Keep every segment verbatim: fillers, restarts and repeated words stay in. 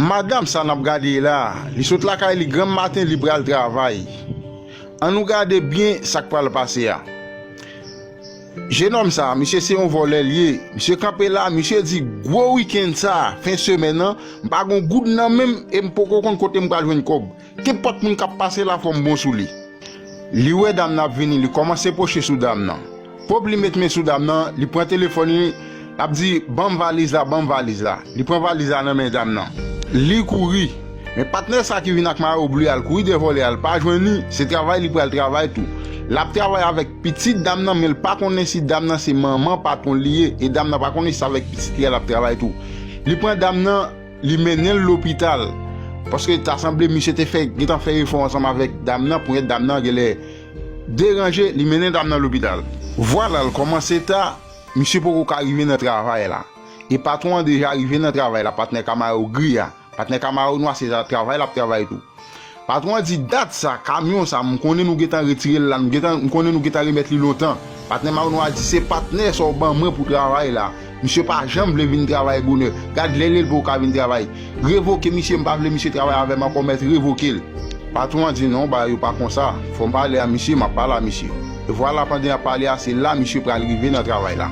Madanm sa n ap gade la, li sot lakay li granm maten, li pral travay. Ann nou gade byen sa k pral pase a. Jenòm sa, misye se yon vòlè l ye. Misye kanpe la, misye di, gwo wikenn sa, fen semèn nan, m pa gon goud nan men m e m poko konn kote m pral jwenn kòb. Kenpòt moun k ap pase la, fò m bon sou li. Li wè dam nan ap vini, li kòmanse pwoche sou dam nan. Pòp li met men sou dam nan, li pran telefòn li, l ap di, ban m valiz la, ban m valiz la. Li pran valiz la nan men dam nan. Li kouri. Men patnè sa ki vin ak mayo ble a, l kouri dèyè vòlè a, l pa jwenn li, se travay li pral travay tou. L ap travay avèk pitit dam nan, men l pa konnen si dam nan se manman patwon li ye, e dam nan pa konnen si se avèk pitit li a l ap travay tou. Li pran dam nan, li mennen l lopital. Paske ta sanble misye te fè, gentan fè efò ansanm avèk dam nan, ponyèt dam nan genlè deranje, li mennen dam nan lopital. Vwala, l kòmanse ta, misye poko ka rive nan travay la. E patwon an deja rive nan travay la, patnè Camaro gri a. Patnè Camaro nwa se ta-, travay l ap travay tou. Patwon an di, dat sa, kamyon sa, m konnen nou gentan retire l la, nou gentan, m konnen nou gentan remèt li lontan. Patnè Camaro nwa di, se patnè sa w ban mwen pou travay la. Misye pa janm vle vin travay bonè. Gad lè l ye l poko ka vin travay. Revoke misye, m pa vle misye travay avè m ankò, mèt revoke l. Patwon an di, non, bagay yo pa konsa. Fò m pale a misye, m ap pale a misye. E vwala, pandan y ap pale a, se la misye pral rive nan travay la.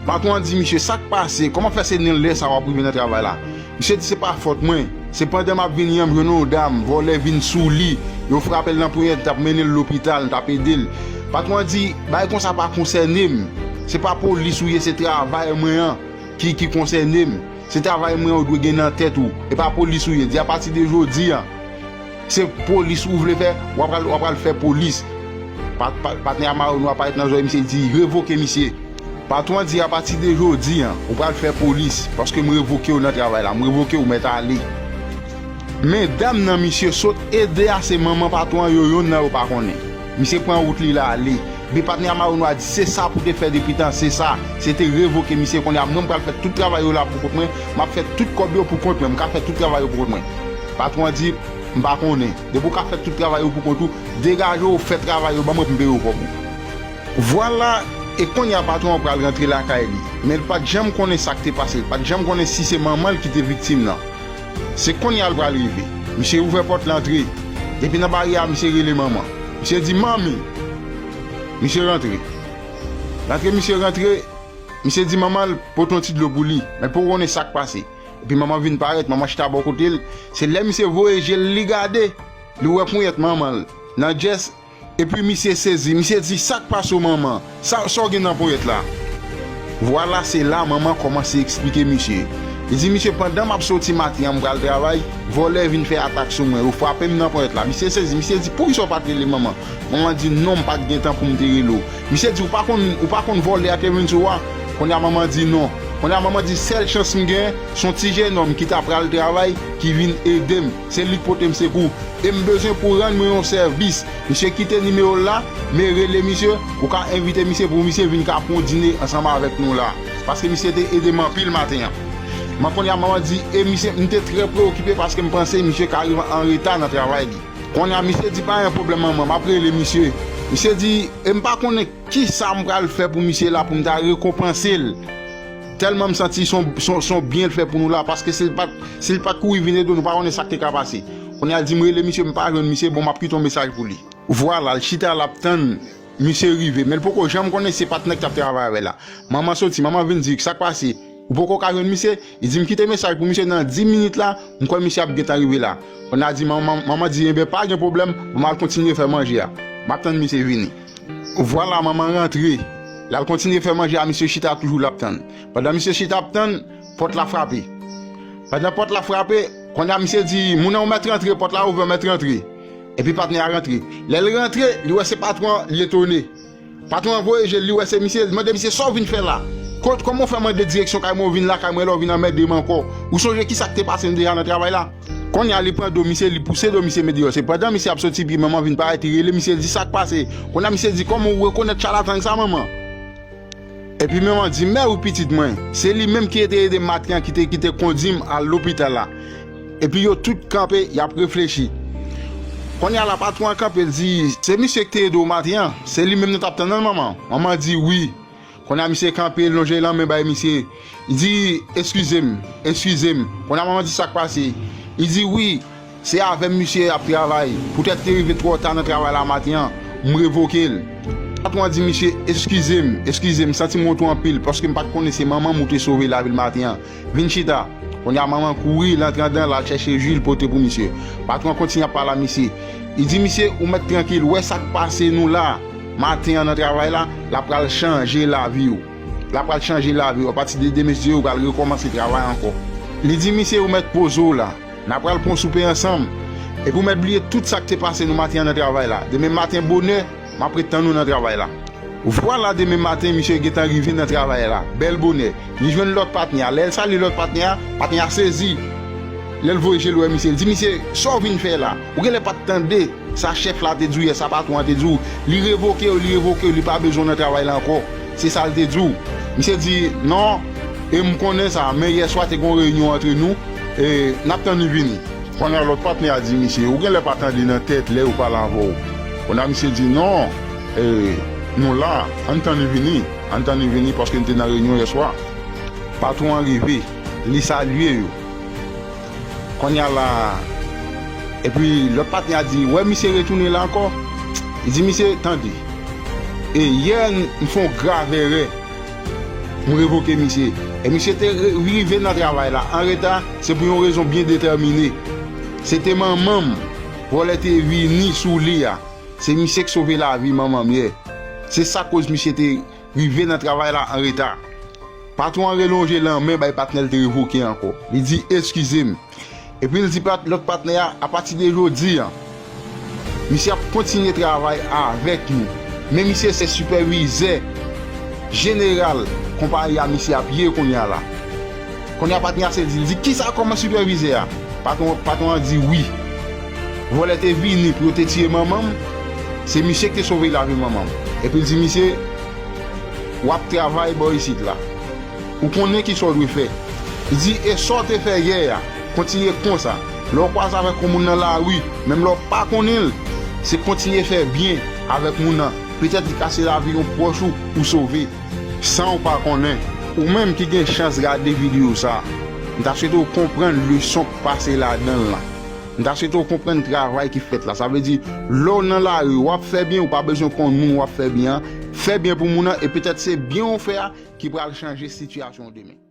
Patwon an di misye, sa k pase? Kòman fè se nan lè sa w ap rive nan travay la? Misye di, se pa fòt mwen. Se pandan m ap vini an, m jwenn yon dam, vòlè vin sou li. Yo frape l nan ponyèt, t ap mennen l lopital, t ap ede l. Patwon an di, bagay konsa pa konsène m. Se pa polis ou ye, se travay mwen an ki, ki konsène m. Se travay mwen an ou dwe gen nan tèt ou. E pa polis ou ye. Di apati de jodi an, se polis ou vle fè, w ap pral, w ap pral fè polis. Pa, pa, patnè a Mayo Nwa parèt nan zòrèy misye, di revoke misye. Patwon an di, apati de jodi an, ou pral fè polis, paske m revoke w nan travay la, m revoke w, mèt ale. Men dam nan misye sot ede a, se manman patwon an, yo yonn nan yo pa konnen. Misye pran wout li l ale. Epi patnè a Mayo Nwa di, se sa pou te fè depi tan, se sa. Se te revoke misye, kounye a mwen m pral fè tout travay yo la pou kont mwen, m ap fè tout kòb yo pou kont mwen, m ka fè tout travay yo pou kont mwen. Patwon an di, m pa konnen. Depi w ka fè tout travay yo pou kont ou, degaje w, fè travay yo ban mwen pou m peye w kòb ou. Vwala, e kounye a patwon an pral rantre lakay li. Men l pa t janm konnen sa k te pase, l pa t janm konnen si se manman l ki te viktim nan. Se kounye a l pral rive. Misye ouvè pòt l antre. Depi nan baryè a, misye rele manman. Misye di, manmi! Misye rantre. L antre, misye rantre, misye di manman l pote yon ti dlo pou li. Men l poko konnen sa k pase. Epi manman vin parèt, manman chita bò kote l. Se lè misye voye je l, li gade, li wè ponyèt manman l nan djès. Epi misye sezi, misye di, sa k pase w manman? Sa, sa w gen nan ponyèt la? Vwala, se la manman kòmanse eksplike misye. Li di, misye, pandan m ap soti maten an, m pral travay, vòlè vin fè atak sou mwen, yo frape m nan ponyèt la. Misye sezi, misye di, poukisa w pa t rele manman? Manman di, non, m pa t gen tan pou m te rele w. Misye di, ou pa konn, ou pa konn vòlè a te vin sou ou a? Kounye a manman di, non. Kounye a manman di, sèl chans m gen, se yon ti jenòm ki ta pral travay, ki vin ede m. Se li k pote m sekou. E m bezwen pou w rann mwen yon sèvis. Misye, kite nimewo l la, men rele misye, ou ka envite misye pou misye vin ka pran yon dine ansanm avèk nou la. Paske misye te ede m anpil maten an. Men kounye a manman di, e misye, m te trè preokipe paske m panse misye ka rive an reta nan travay li. Kounye a misye di, pa gen pwoblèm manman, m ap rele misye. Misye di, e m pa konnen kisa m pral fè pou misye la pou m ta rekonpanse l. Tèlman m santi se yon, se yon, se yon byen l fè pou nou la, paske si l pa t, si l pa t kouri vin ede w, nou pa konnen sa k te ka pase. Kounye a l di m rele misye, m pa jwenn misye, bon, m ap kite yon mesaj pou li. Vwala, l chita, l ap tann misye rive, men l poko janm konnen se patnè k t ap travay avè l la. Manman soti, manman vin di, sa k pase? Ou poko ka jwenn misye? Li di m kite mesaj pou misye, nan dis minit la, m kwè misye ap gentan rive la. Kounye a di manman, manman di, enben, pa gen pwoblèm, bon, m al kontinye fè manje a. M ap tann misye vini. Vwala, manman rantre. L al kontinye fè manje a, misye chita toujou l ap tann. Pandan misye chita ap tann, pòt la frape. Pandan pòt la frape, kounye a misye di, moun nan ou mèt rantre, pòt la ouvè, ou mèt rantre. Epi patnè a rantre. Lè l rantre, li wè se patwon an, li etone. Patwon an voye je l, li wè se misye, li mande misye, sa w vin fè la? Kot, kòman w fè mande direksyon kay mwen, ou vin lakay mwen, la w vin anmède m ankò? Ou sonje kisa k te pase m deja nan travay la? Kounye a li pran do misye, li pouse do misye met deyò. Se pandan misye ap soti, epi manman vin parèt, li rele misye, li di, sa k pase? Kounye a misye di, kòman w rekonèt chalatan sa, manman? Epi manman di, mè wi pitit mwen, se li menm ki te ede m maten an, ki te, ki te kondi m al lopital la. Epi yo tout kanpe, y ap reflechi. Kounye a la, patwon an kanpe, l di, se misye ki te ede w maten an, se li menm nou t ap tann nan, manman. Manman di, wi. Kounye a misye kanpe, l lonje lanmen bay misye. Li di, eskize m, eskize m. Kounye a manman di, sa k pase? Li di, "Wi, se avè m misye ap travay. Poutèt te rive twò ta nan travay la maten an, m revoke l." Patwon an di misye, "Eskize m, eskize m, m santi m wont ou anpil, paske m pa t konnen se manman m ou te sove lavi l maten an. Vin chita." Kounye a manman kouri, l antre anndan, l al chèche ji, l pote pou misye. Patwon an kontinye ap pale a misye. Li di misye, "Ou mèt trankil, ou wè sa k pase nou la maten an nan travay la, l ap pral chanje lavi w. L ap pral chanje lavi w. Apati de demen, si Dye vle, ou pral rekòmanse travay ankò." Li di misye, "Ou mèt poze w la. N a pral pran soupe ansanm. Epi ou mèt bliye tout sa k te pase nou maten an nan travay la. Demen maten bonè, m ap ret tann ou nan travay la." Vwala demen maten, misye gentan rive nan travay la. Bèl bonè. Li jwenn lòt patnè a. Lè l salye lòt patnè a, patnè a sezi. Lè l voye je l wè misye, l di, "Misye, sa w vin fè la? Ou genlè pa t tande sa chèf la te di w yè, sa patwon an te di w. Li revoke w, li revoke w, li pa bezwen w nan travay la ankò. Se sa l te di w." Misye di, "Non, e m konnen sa, men yèswa te gen yon reyinyon antre nou, e n ap tann li vini." Kounye a lòt patnè a di misye, "Ou genlè pa tande nan tèt lè yo pale avè w." Kounye a misye di, "Non, e, nou la, ann tann li vini, ann tann li vini, paske n te nan reyinyon yèswa." Patwon an rive, li salye yo. Kounye a la, epi lòt patnè a di, "Wè misye retounen la ankò?" Li di, "Misye, tande. E yè, m fè yon grav erè. M revoke misye. E misye te re-, rive nan travay la an reta, se pou yon rezon byen detèmine. Se te manman m, vòlè te vini sou li a. Se misye k sove lavi manman m yè. Se sa k koz misye te rive nan travay la an reta." Patwon an relonje lanmen bay patnè l te revoke ankò. Li di, "Eskize m." Epi l di pat-, lòt patnè a, "Apati de jodi a, misye ap kontinye travay avèk nou. Men misye se sipèvizè jeneral konpayi a misye ap ye kounye a la." Kounye a patnè a sezi, li di, "Kisa, kòman sipèvizè a?" Patwon, patwon an di, "Wi. Vòlè te vini pou yo te tiye manman m. Se misye ki te sove lavi manman m." Epi l di, "Misye, w ap travay bò isit la. Ou konnen kisa w dwe fè." Li di, "E sa w te fè yè a, kontinye konsa. Lè w kwaze avèk yon moun nan lari, menm lè w pa konnen l, se kontinye fè byen avèk moun nan. Petèt li ka se lavi yon pwòch ou, ou sove." San w pa konnen. Ou menm ki gen chans gade videyo sa, m ta swete w konprann leson k pase ladan l lan. M ta swete w konprann travay ki fèt la. Sa vle di, lè w nan lari, w ap fè byen, ou pa bezwen konn moun w ap fè byen an. Fè byen pou moun nan, e petèt se byen w fè a ki pral chanje sitiyasyon w demen.